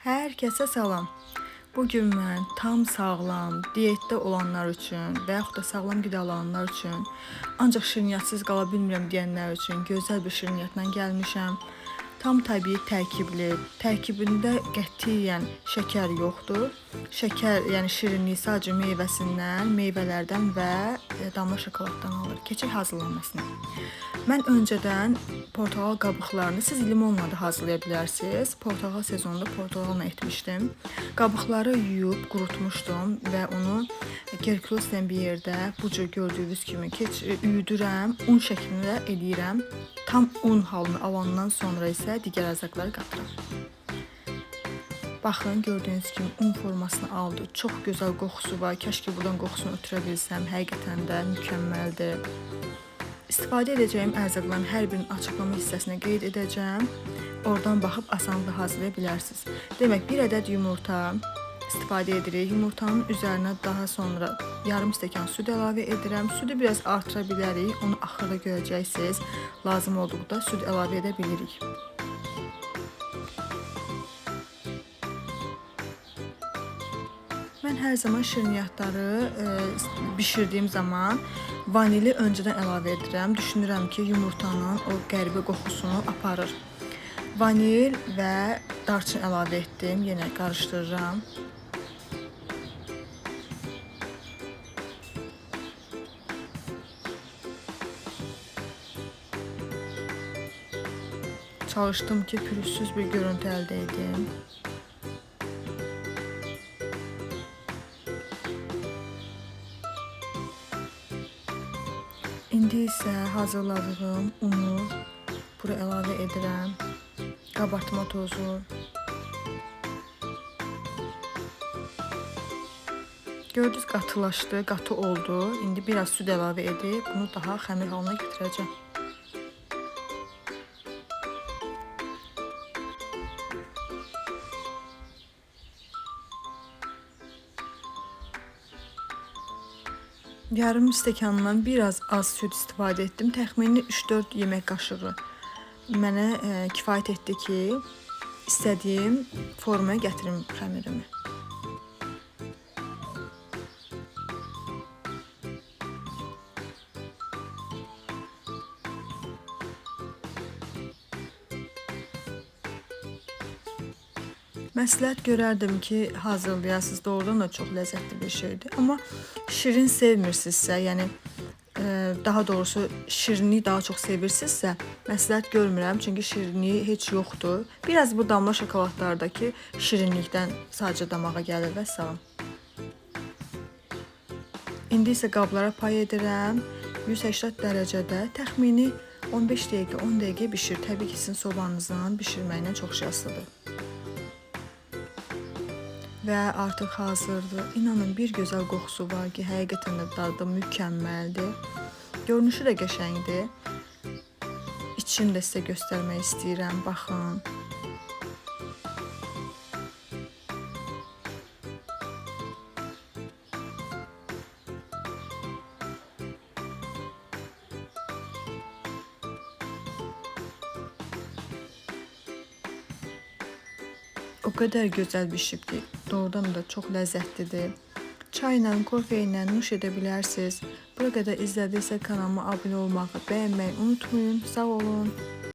Hər kəsə salam. Bugün mən tam sağlam, diyetdə olanlar üçün və yaxud da sağlam qidalananlar üçün, ancaq şirniyyətsiz qala bilmirəm deyənlər üçün gözəl bir şirniyyatla gəlmişəm. Tam təbii tərkibli, tərkibində qətiyyən şəkər yoxdur. Şəkər, yəni şirinlik sadəcə meyvəsindən, meyvələrdən və damla şokoladdan alır. Keçək hazırlanmasına. Mən öncədən portağal qabıqlarını siz limonla da hazırlaya bilərsiniz. Portağal sezonunda portağalla etmişdim. Qabıqları yuyub qurutmuşdum və onu Gerkulosla bir yerdə bu cür gördüyünüz kimi üyüdürəm, un şəklində eləyirəm. Tam un halını alandan sonra isə digər ərzaqları qatıram. Baxın, gördüyünüz kimi un formasını aldı. Çox gözəl qoxusu var. Kəşke buradan qoxusunu ötürə bilsəm. Həqiqətən də mükəmməldir. İstifadə edəcəyim ərzaqların hər birinin açıqlama hissəsinə qeyd edəcəm. Oradan baxıb asanlıqla hazırlaya bilərsiniz. Demək, bir ədəd yumurta istifadə edirik. Yumurtanın üzərinə daha sonra yarım stəkan süd əlavə edirəm. Südü biraz artıra bilərik. Onu axırda görəcəksiniz. Lazım olduqda süd əlavə edə bilirik. Mən hər zaman şirniyyatları bişirdiyim zaman vanili öncədən əlavə edirəm. Düşünürəm ki, yumurtanın o qəribə qoxusunu aparır. Vanil və darçın əlavə etdim. Yenə qarışdırıram. Çalışdım ki, pürüzsüz bir görüntü əldə edim. İndi isə hazırladığım unu bura əlavə edirəm. Qabartma tozu. Gördünüz, qatılaşdı, qatı oldu. İndi biraz süd əlavə edib bunu daha xəmir halına gətirəcəm. Yarım stəkandan biraz az süd istifadə etdim. Təxmini 3-4 yemək qaşığı mənə kifayət etdi ki, istədiyim formaya gətirim xəmirimi. Məsləhət görərdim ki, hazırlayasınız. Doğrudan da çox ləzzətli bir şeydir. Amma şirin sevmirsinizsə, yəni daha doğrusu şirinliyi daha çox sevirsinizsə, məsləhət görmürəm. Çünki şirinliyi heç yoxdur. Biraz bu damla şokoladlardakı şirinlikdən sadəcə damağa gəlir və salam. İndi isə qablara pay edirəm. 180 dərəcədə təxmini 15 dəqiqə, 10 dəqiqə bişir. Təbii ki, sizin sobanızın bişirməklə çox şey asılıdır. Və artıq hazırdır. İnanın, bir gözəl qoxusu var ki, həqiqətən də dadı mükəmməldir. Görünüşü də qəşəngdir. İçini də sizə göstərmək istəyirəm. Baxın. O qədər gözəl bişibdir. Doğrudan da çox ləzzətlidir. Çayla, kofe ilə nuş edə bilərsiniz. Bura qədər izlədisə kanalıma abunə olmağı, bəyənməyi unutmayın. Sağ olun.